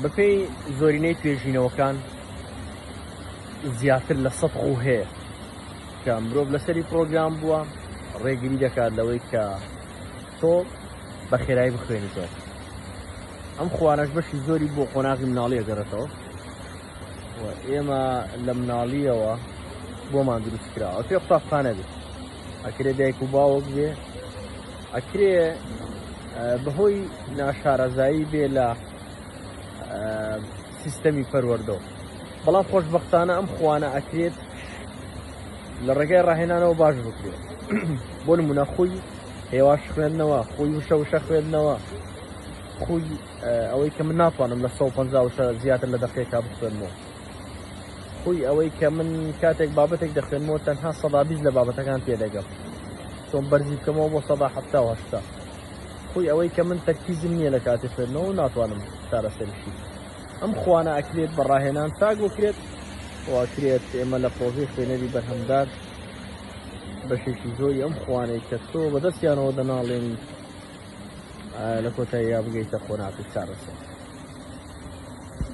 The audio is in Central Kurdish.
بەپێی زۆرینەی توێژینەوەکان زیاتر لە سە خوو هەیە کە مرۆڤ لەسەری پرۆگرام بووە ڕێگری دەکات لەوەی کە تۆ بە خێرایی بخوێنیتەوە. ئەم خوانەش بەشی زۆری بۆ قۆناغی مناڵی ئەگەڕێتەوە و ئێمە لە مناڵیەوە بۆمان دروست کراوە. ئەکرێ قوتابخانە بێ، ئەکرێ دایک و باوک بێ، ئەکرێ بەهۆی ناشارەزایی بێ لە سیستەمی پەروەردەوە. بەڵام خۆشبەختانە ئەم خوانە ئەکرێت لە ڕێگای ڕاهێنانەوە باش بکرێت. بۆ نمونە خۆی هێواش خوێندنەوە، خۆی وشە وشە خوێندنەوە، خۆی ئەوەی کە من ناتوانم لە 150 وشە زیاتر لە دەقێکا بخوێنمەوە، خۆی ئەوەی کە من کاتێک بابەتێک دەخوێنمەوە تەنها 20% لە بابەتەکان تێدەگەم، چۆن بەرزی بکەمەوە بۆ 70% و 80%، خۆی ئەوەی کە من تەرکیزم نییە لە کاتی خوێندنەوە و ناتوانم چارەسەریشی. ئەم خوانە ئەکرێت بە ڕاهێنان چاک بکرێت و ئەکرێت ئێمە لە پرۆژەی خوێنەری بەرهەمدار بەشێکی زۆری ئەم خوانەی کە تۆ بەدەستیانەوە دەناڵێنی لە کۆتاییە بگەیتە قۆناغی چارەسەر.